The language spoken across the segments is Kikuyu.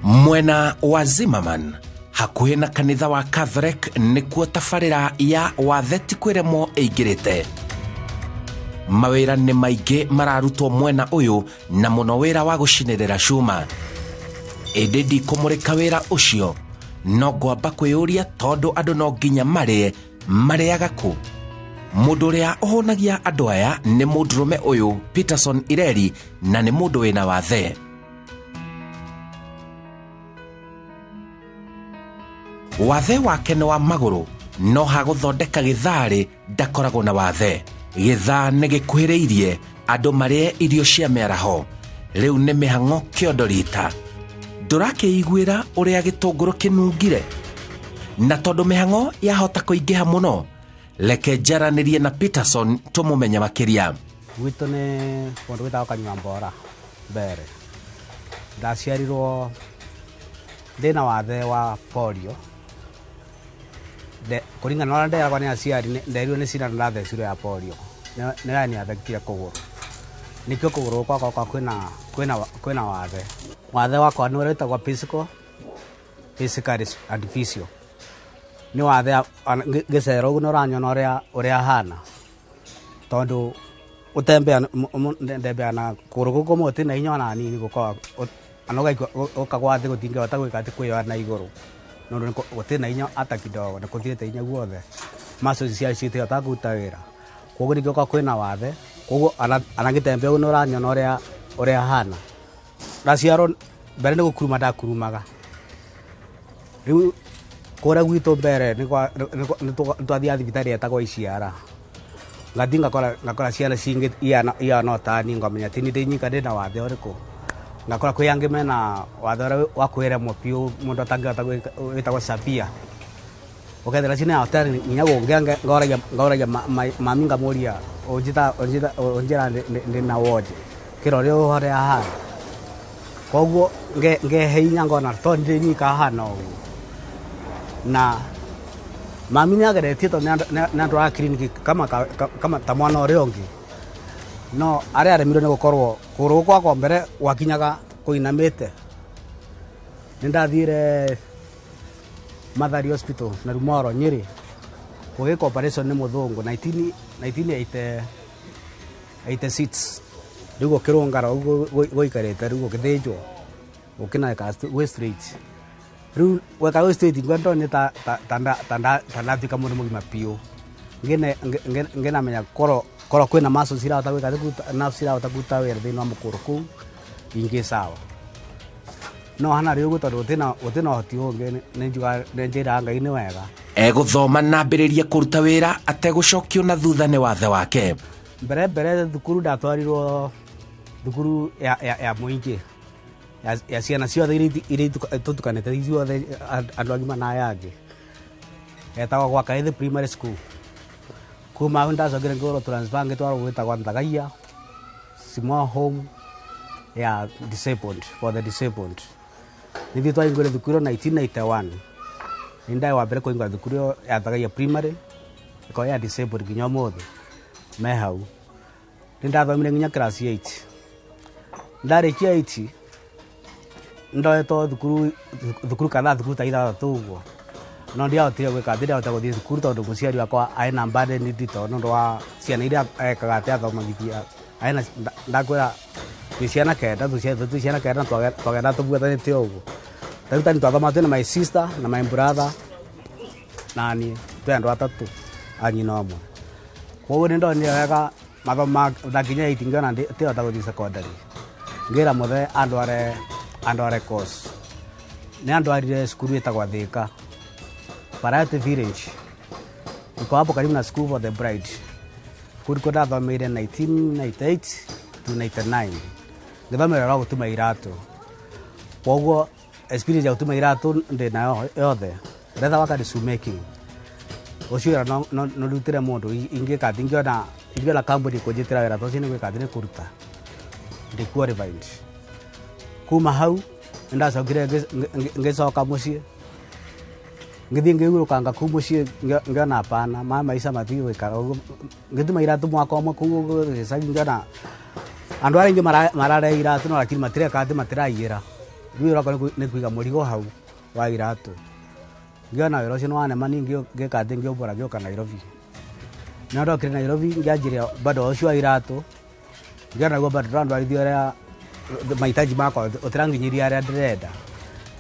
Mwena wa Zimmerman hakuhĩ na kanitha wa Catholic nĩkuo tabarĩra ya wathe ti kwĩremwo ĩingĩrĩte. Mawĩra nĩ maingĩ mararutwo mwena ũyũ na mũno wĩra wa gũcinĩrĩra cuma. Ĩndĩ ndikũmũrĩka wĩra ũcio, no ngwamba kwĩyũria tondũ andũ no nginya marĩe, marĩaga kũ? Mũndũ ũrĩa ũhũnagia andũ aya nĩ mũndũrũme ũyũ Peterson Ireri, na nĩ mũndũ wĩna wathe. Wathe wake nĩ wa magũrũ, no hagũthondeka gĩtharĩ ndakoragwo na wathe. Gĩthaa nĩ gĩkuhĩrĩirie andũ marĩe irio cia mĩaraho. Rĩu nĩ mĩhang'o kĩondo rita. Ndũrakĩiguĩra ũrĩa gĩtũngũrũ kĩnungire? Na tondũ mĩhang'o yahota kũingĩha mũno, reke njaranĩrie na Peterson tũmũmenye makĩria. Gwitũ nĩ kũndũ gwĩtagwo Kanyuambora mbere. Ndaciarirwo ndĩna wathe wa polio. Kũringana na ũrĩa nderagwo nĩ aciari, nderirwo nĩ cindano ndathecirwo ya polio. Nĩ yaniathekire kũgũrũ. Nĩkĩo kũgũrũ gwakwa gwakwa kwĩna wathe. Wathe wakwa nĩ ũrĩa wĩtagwo physical, physical and physio. Nĩ wathe ngĩcera ũguo nĩ ũranyona ũrĩa hana. Tondũ ũtembea ndembea na kũgũrũ gũkũ kũmwe gũtirĩ na hinya ona hanini, gũkoragwo ona ũkagwa thĩ gũtingĩhota gwĩka atĩ kwĩyoa na igũrũ. Nĩ ũndũ gũtirĩ na hinya hata kidogo, nĩ kũthirĩte hinya guothe. Muscles cia citihotaga kũruta wĩra. Koguo nĩkĩo gũkoragwo kwĩna wathe. Koguo ona ngĩtembea ũguo nĩ ũranyona ũrĩa hana. Ndaciarwo mbere nĩ gũkuruma ndakurumaga. Rĩu kũrĩa gwitũ mbere nĩ twathiaga thibitarĩ yetagwo Iciara. Ngathiĩ ngakora ciana cingĩ ihana o ta niĩ, ngamenya ti niĩ ndĩ nyika ndĩna wathe ũrĩkũ. Ngakora kwĩ angĩ mena wathe ũrĩa wa kwĩremwo biũ mũndũ atangĩhota gwĩka, wĩtagwo severe. Ũkethera ciana ya hoteli nginya gũngĩa ngoragia mami ngamũria ũnjĩra ndĩ na wonje. Kĩra ũrĩa ũrĩa hana. Koguo ngehe hinya ngona to ndĩ nyika hana ũguo. Na mami nĩ ageretie tondũ nĩ andũ a kiriniki kama ta mwana ũrĩa ũngĩ. No arĩa aremirwo nĩ gũkorwo kũgũrũ gwakwa mbere gwakinyaga kũinamĩte. Nĩ ndathire Mathari Hospital na Rumoro Nyeri gũgĩka operation nĩ mũthũngũ 1986. Rĩu gũkĩrũngara ũguo gũikarĩte, rĩu gũkĩthĩnjwo gũkĩneka gwĩ straight. Rĩu gweka gwĩ straight ngwe ndonye ta ndatuĩka mũndũ mũgima biũ. Ngĩnamenya korwo kwĩna muscles cirahota gwĩka atĩ nerves cirahota kũruta wĩra thĩinĩ wa mũkũrũ kũu ingĩ sawa. No hana rĩu ũguo tondũ gũtirĩ na ũhoti ũngĩ, nĩ njugaga, nĩ njĩraga Ngai nĩ wega. Egũthoma na ambĩrĩrie kũruta wĩra ategũcokio na thutha nĩ wathe wake. Mbere mbere thukuru ndatwarirwo thukuru ya mũingĩ ya ciana ciothe iria tũtukanĩte ithuothe andũ agima na aya angĩ. Etagwo gwa Kaithi Primary School. Kuma hau ndacokire ngĩgũrwo transfer ngĩtwarwo gwĩtagwo Nthagaia Small Home ya disabled, for the disabled. Nithuĩ twaingũrire thukuru ĩyo 1991. Nĩ ndarĩ wa mbere kũhingũra thukuru ĩyo ya Nthagaia Primary, ĩkoragwo ya disabled nginya ũmũthĩ me hau. Nĩ ndathomire nginya class 8. Ndarĩkia 8 ndoetwo thukuru kadhaa, thukuru ta ithathatũ ũguo. No ndiahotire gwĩka atĩ ndiahota gũthiĩ thukuru tondũ mũciari wakwa arĩ na burden nditũ nĩ ũndũ wa ciana iria ekaga atĩ athomagithia. Arĩ na ndakwĩra twĩ ciana kenda, twĩ ciana kenda na twagenda tũbuatanĩte ũguo. Ta rĩu tani twathomaga twĩna my sister na my brother na niĩ, twĩ andũ atatũ a nyina ũmwe. Koguo nĩ ndonire wega mathomo ma ndakinya 8 ngĩona ndihota gũthiĩ secondary. Ngĩra mũthee andware course. Nĩ andwarire cukuru ĩtagwo Thika, Variety Village. Iko hapo karibu na School for the Blind. Kũu nĩkuo ndathomeire 1998 to 99. Ngĩthomera wa gũtuma iratũ. Koguo experience ya gũtuma iratũ ndĩ nayo yothe. Leather work and shoemaking. Ũcio wĩra no ndutĩre mũndũ ingĩka atĩ ingĩona kambuni kũnjĩtĩra wĩra ta ũcio nĩ gwĩka atĩ nĩ kũruta. Ndĩ qualified. Kuma hau nĩ ndacokire ngĩcoka mũciĩ. Ngĩthiĩ ngĩhurũkanga kũu mũciĩ ngĩona hapana, ma maica matigũikara ũguo. Ngĩtuma iratũ mwaka ũmwe kũu ũguo gĩcagi ngĩona andũ arĩa aingĩ mararehe iratũ no lakini matireka atĩ matiraiyĩra. Rĩu wĩra wakwa nĩ kũiga mũrigo hau wa iratũ. Ngĩona wĩra ũcio nĩ wanema niĩ ngĩka atĩ ngĩũmbũra ngĩũka Nairobi. Na ndokire Nairobi ngĩanjĩria bado ũcio wa iratũ. Ngĩona naguo bado ndũrandwarithia ũrĩa mahitaji makwa ũtiranginyĩria arĩa ndĩrenda.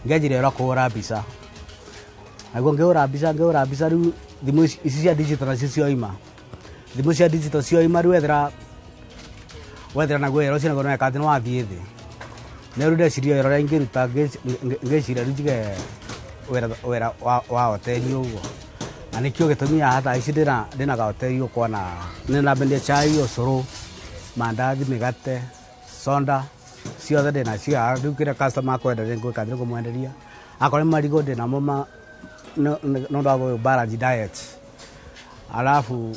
Ngĩanjĩria wĩra kũhũra mbica. Naguo ngĩhũra mbica ngĩhũra mbica rĩu thimũ ici cia digital nacio cioima. Thimũ cia digital cioima rĩu wethera naguo wĩra ũcio naguo nĩweka atĩ nĩwathiĩ thĩ. Nĩ rĩu ndeciria wĩra ũrĩa ingĩruta ngĩciria rĩu njige wĩra wa hoteli ũguo. Na nĩkĩo gĩtũmi haha thaa ici ndĩna kahoteli ũkuona nĩndambendia chai, ũcũrũ, mandathi, mĩgate, soda, ciothe ndĩnacio haha. Rĩu kĩrĩa customer akwenda nĩngwĩka atĩ nĩngũmwenderia. Akorwo nĩ marigũ ndĩnamo ma nĩ ũndũ wa gũ balance diet. Alafu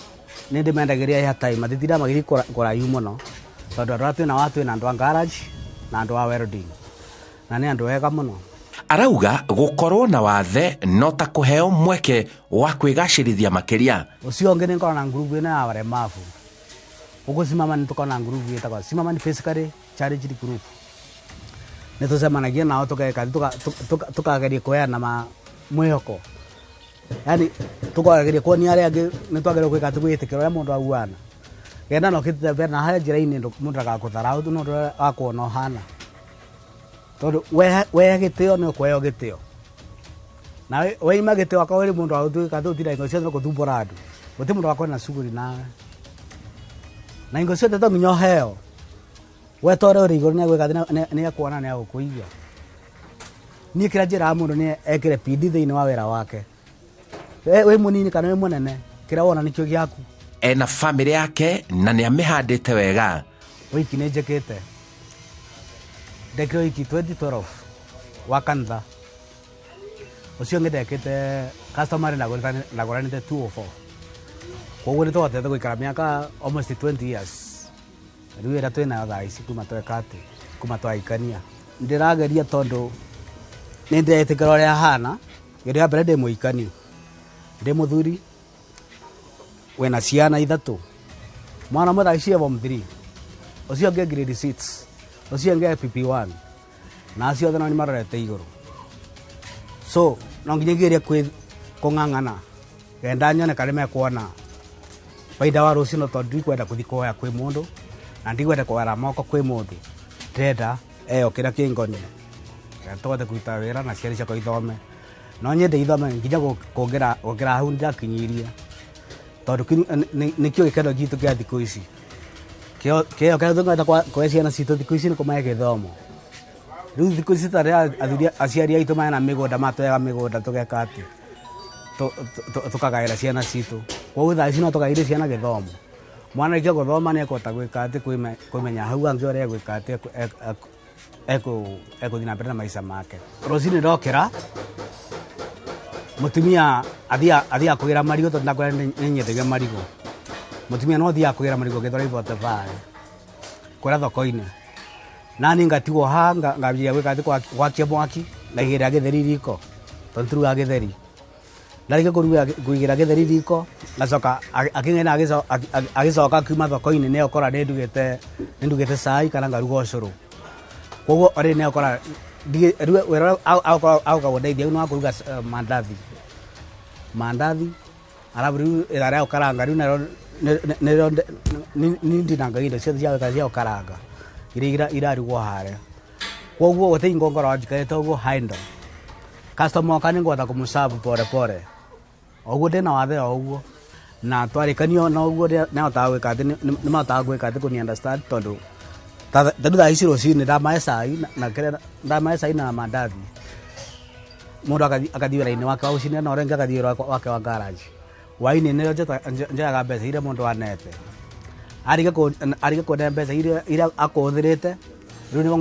nĩ ndĩmendagĩria airtime, matitindaga magĩthiĩ kũraihu mũno tondũ andũ arĩa twĩnao twĩna andũ a garage na andũ a welding na nĩ andũ ega mũno. Arauga gũkorwo na wathe no ta kũheo mweke wa kwĩgacĩrithia makĩria. Ũcio ũngĩ nĩ ngoragwo na ngurubu ĩno ya walemavu. Gũkũ Zimmerman nĩ tũkoragwo na ngurubu ĩtagwo Zimmerman Physically Challenged Group. Nĩ tũcemanagia nao tũgeka tũkageria kũheana mwĩhoko. Yaani tũkageria kuonia arĩa angĩ nĩ twagĩrĩirwo gwĩka atĩ gwĩtĩkĩra ũrĩa mũndũ ahuana. Genda na ũkĩtembea na harĩa njĩra-inĩ mũndũ ndagakũtharaũ nĩ ũndũ ũrĩa akuona ũhana. Tondũ wehe gĩtĩo nĩ ũkũheo gĩtĩo. Na weima gĩtĩo akorwo wĩ mũndũ wa gũtuĩka atĩ ũtindaga hingo ciothe nĩ gũthumbũra andũ. Gũtirĩ mũndũ wakwenda shughuli nawe. Na hingo ciothe to nginya ũheo. We ta ũrĩa ũrĩ igũrũ nĩ egwĩka atĩ nĩ ekuona nĩ egũkũigua. Niĩ kĩrĩa njĩraga mũndũ nĩ ekĩre bidii thĩinĩ wa wĩra wake. Wĩ mũnini kana wĩ mũnene, kĩrĩa wona nĩkĩo gĩaku. Ena bamĩrĩ yake na nĩ amĩhandĩte wega. Wiki nĩ njĩkĩte. Ndekire wiki 2012 wa kanitha. Ũcio ũngĩ ndekĩte customer ndagũranĩte 204. Koguo nĩ tũhotete gũikara mĩaka almost 20 years. Rĩu ĩrĩa twĩnayo thaa ici kuma tweka atĩ, kuma twaikania. Ndĩrageria tondũ nĩ ndĩretĩkĩra ũrĩa hana. Kĩndũ kĩa mbere ndĩ mũikani. Ndĩ mũthuri wĩna ciana ithatũ. Mwana ũmwe thaa ici e form 3. Ũcio ũngĩ grade 6. Ũcio ũngĩ e PP1. Na acio othe no nĩ marorete igũrũ. So no nginya ngerie kũng'ang'ana kenda nyone kana mekuona baida wa rũciũ, tondũ ndikwenda gũthiĩ kũhoya kwĩ mũndũ na ndikwenda kwara moko kwĩ mũndũ. Ndĩrenda eo kĩrĩa kĩngoniĩ tũhote kũruta wĩra na ciana ciakwa ithome. No nyende ithome nginya gũkĩra hau ndakinyirie, tondũ nĩkĩo gĩkeno gitũ kĩa thikũ ici. Kĩo kĩrĩa tũngĩhota kũhe ciana citũ thikũ ici nĩ kũmahe gĩthomo. Rĩu thikũ ici ta rĩrĩa athuri aciari aitũ mena mĩgũnda matũheaga mĩgũnda tũgeka atĩ tũkagaĩra ciana citũ. Koguo thaa ici no tũgaĩre ciana gĩthomo. Mwana arĩkia gũthoma nĩ ekũhota gwĩka atĩ kwĩmenya hau angĩ ũrĩa egwĩka atĩ ekũthiĩ na mbere na maica make. Rũcinĩ ndokĩra mũtumia athiaga kũgĩra marigũ tondũ ndakwĩra nĩ nyendagia marigũ. Mũtumia no athiaga kũgĩra marigũ Gĩthũrai 45 kũrĩa thoko-inĩ. Nani ngatigwo haha ngambia gwĩka atĩ gwakia mwaki ngaigĩrĩra gĩtheri riko tondũ nĩtũrugaga gĩtheri. Ndarĩkia kũigĩrĩra gĩtheri riko ngacoka akĩng'ena agĩcoka akiuma thoko-inĩ nĩ okora nĩ ndugĩte cai kana ngaruga ũcũrũ. Koguo already nĩ okora rĩu wĩra ũrĩa agoka gũndeithia rĩu nĩ wa kũruga mandathi. Mandathi alafu rĩu ithaa rĩa gũkaranga rĩu narĩo nĩrĩo niĩ ndinangagia indo ciothe cia gwĩka cia gũkaranga iria irarugwo harĩa. Koguo gũtirĩ hingo ngoragwo njikarĩte ũguo idle. Customer oka nĩngũhota kũmũ-serve pore pore. Oguo ndĩna wathe o ũguo. Na twarĩkanio na ũguo nĩhotaga gwĩka atĩ nĩmahotaga gwĩka atĩ kũni understand tondũ ta rĩu thaa ici rũcinĩ ndamahe cai na kĩrĩa ndamahe cai na mandathi. Mũndũ agathiĩ wĩra-inĩ wake wa gũcinĩra na ũrĩa ũngĩ agathiĩ wĩra wake wa garage. Hwaĩ-inĩ nĩrĩo njoyaga mbeca iria mũndũ anete. Arĩkia kũne mbeca iria akũhũthĩrĩte, rĩu nĩguo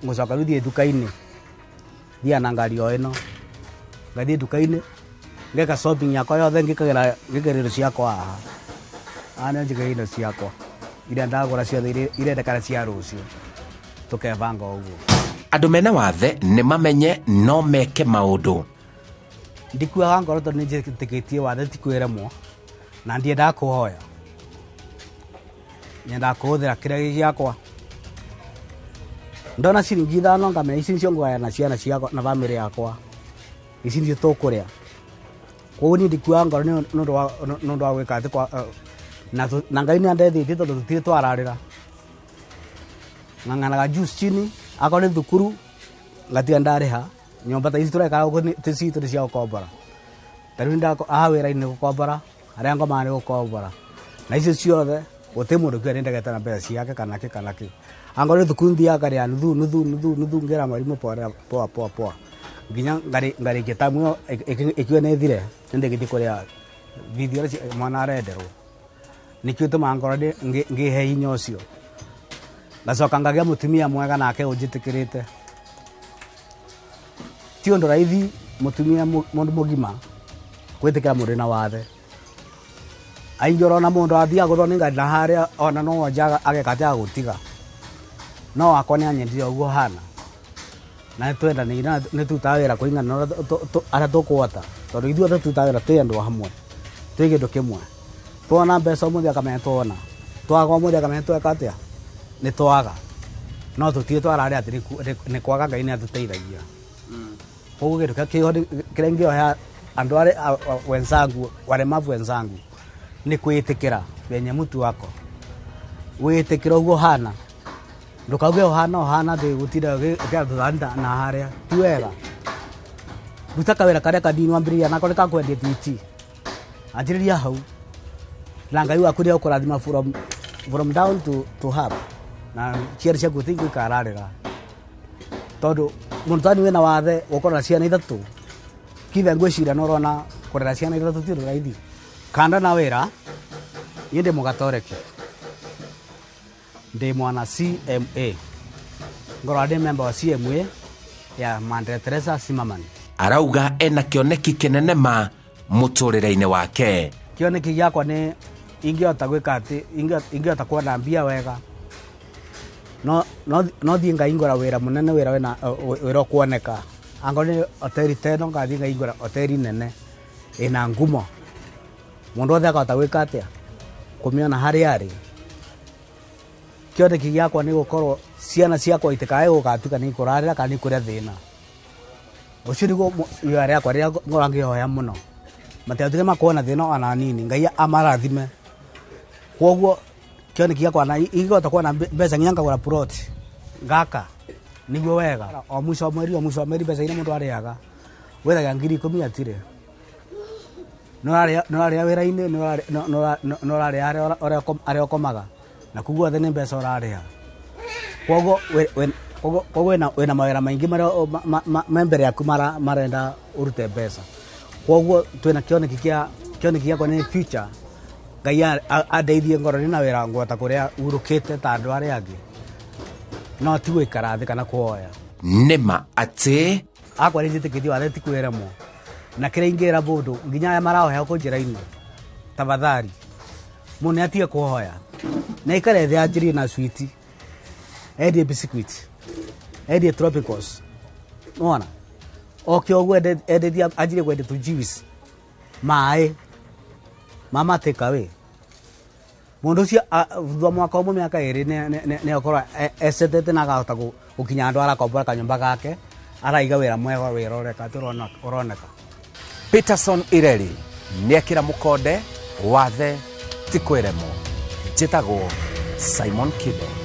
ngũcoka rĩu thiĩ nduka-inĩ. Thiaga na ngari o ĩno. Ngathiĩ nduka-inĩ, ngeka shopping yakwa yothe ngĩkagĩra indo ciakwa haha. Haha nĩho njigagĩra indo ciakwa iria ndagũra ciothe iria irendekana cia rũciũ. Tũkebanga ũguo. Andũ mena wathe nĩ mamenye no meke maũndũ. Ndikuaga ngoro tondũ nĩ njĩtĩkĩtie wathe ti kwĩremwo na ndiendaga kũhoya. Nyendaga kũhũthĩra kĩrĩa gĩ gĩakwa. Ndona ciringi 5 ngamenya ici nicio ngũgaya na ciana ciakwa na bamĩrĩ yakwa, ici nicio tũkũrĩa. Koguo niĩ ndikuaga ngoro nĩ ũndũ wa gwĩka atĩ na Ngai nĩ andeithĩtie tondũ tũtirĩ twararĩra. Ng'ang'anaga juu chini, akorwo nĩ thukuru ngatiga ndarĩha. Nyũmba ta ici tũrekara gũkũ ti citũ, nĩ cia gũkombora. Ta rĩu haha wĩra-inĩ nĩ gũkombora, harĩa ngomaga nĩ gũkombora. Na icio ciothe gũtirĩ mũndũ ũkiuga nĩ ndegete na mbeca ciake kana kĩ kana kĩ. Angorwo nĩ thukuru nthiaga ngarĩha nuthu nuthu nuthu nuthu, ngĩra mwarimũ poa poa poa nginya ngarĩkia tamu ĩyo ĩkiuga nĩ ĩthire, nĩ ndĩgĩthiĩ kũrĩa bithi ũrĩa mwana arenderwo. Nĩkĩo gĩtũmaga ngorwo ngĩhe hinya ũcio. Ngacoka ngagĩa mũtumia mwega nake ũnjĩtĩkĩrĩte. Ti ũndũ raithi mũtumia mũndũ mũgima gwĩtĩkĩra mũndũ wĩna wathe. Aingĩ ũrona mũndũ athiaga gũthwo nĩ ngari na harĩa ona no wonja ageka atĩ agagũtiga. No wakwa nĩ anyendire ũguo hana. Na nĩ twendanĩire na nĩ tũrutaga wĩra kũringana na ũrĩa arĩa tũkũhota. Tondũ ithuothe tũrutaga wĩra twĩ andũ hamwe, twĩ kĩndũ kĩmwe. Tuona mbeca ũmũthĩ akamenya tuona, twaga ũmũthĩ akamenya tweka atĩa, nĩ twaga. No tũtirĩ twararĩa atĩ nĩ kwaga, Ngai nĩ atũteithagia. Koguo kĩndũ kĩrĩa kĩho kĩrĩa ingĩoya andũ arĩa wenzangu, walemavu wenzangu, nĩ kwĩĩtĩkĩra venye mtu wako. Wĩĩtĩkĩre ũguo ũhana. Ndũkauge ũhana ũhana atĩ gũtinda ũkĩra tũthani na harĩa, ti wega. Ruta kawĩra karĩa kanini wambĩrĩria nako nĩ ka kwendia TT. Anjĩrĩria hau. Na Ngai waku nĩ egũkũrathima from down to up. Na ciana ciaku itingĩkararĩra. Tondũ mũndũ tani wĩna wathe gũkorwo na ciana 3, kithe ngwĩciria nĩ ũrona kũrera ciana 3 ti ũndũ raithi. Kanda na wĩra, niĩ ndĩ mũgatoreki, ndĩ mwana CMA, ngorwo ndĩ member wa CMA ya Madre Teresa Zimmerman. Arauga ena kĩoneki kĩnene ma mũtũrĩre-inĩ wake. Kĩoneki gĩakwa nĩ ingĩhota gwĩka atĩ, ingĩhota kuona mbia wega, no thiĩ ngaingũra wĩra mũnene, wĩra wĩna, wĩra ũkuoneka. Angorwo nĩ hoteli ta ĩno, ngathiĩ ngaingũra hoteli nene ĩna ngumo, mũndũ wothe akahota gwĩka atĩa, kũmĩona harĩa arĩ. Kĩoneki gĩakwa nĩ gũkorwo ciana ciakwa itikae gũgatuĩka nĩ ikũrarĩra kana nĩ ikũrĩa thĩna. Ũcio nĩguo ihoya rĩakwa rĩrĩa ngoragwo ngĩhoya mũno, matigatuĩke makuona thĩna ona nini, Ngai amarathime. Koguo kĩoneki gĩakwa na ingĩhota kuona mbeca nginya ngagũra plot ngaka, nĩguo wega. O mũico wa mweri, o mũico wa mweri mbeca iria mũndũ arĩaga wethaga 10,000 atirĩ. Nĩ ũrarĩa wĩra-inĩ, nĩ ũrarĩa harĩa ũkomaga, na koguo othe nĩ mbeca ũrarĩha. Koguo wĩna mawĩra maingĩ marĩa me mbere yaku marenda ũrute mbeca. Koguo twĩna kĩoneki kĩa, kĩoneki gĩakwa nĩ future. Ngai andeithie ngorwo ndĩna wĩra ngũhota kũrĩa hurũkĩte ta andũ arĩa angĩ, no ti gũikara thĩ kana kũhoya. Nĩma atĩ akwa nĩ njĩtĩkĩtie wathe ti kwĩremwo, na kĩrĩa ingĩra mũndũ nginya arĩa marahoya kũ njĩra-inĩ, tafadhali mũndũ nĩ atige kũhoya, na aikare thĩ anjĩrie na sweet, endie biscuit, endie tropicals, nĩwona oke ũguo endetie, anjirie kwendia tũ juice, maĩ ma take away. Mũndũ ũcio thutha mwaka ũmwe mĩaka 2 nĩ akorwo ecetete na akahota gũkinya andũ arakombora kanyũmba gake, araiga wĩra mwega, wĩra ũreka atĩ ũroneka. Peterson Ireri nĩekĩra mũkonde wathe ti kwĩremwo. Njĩtagwo Simon Kibe.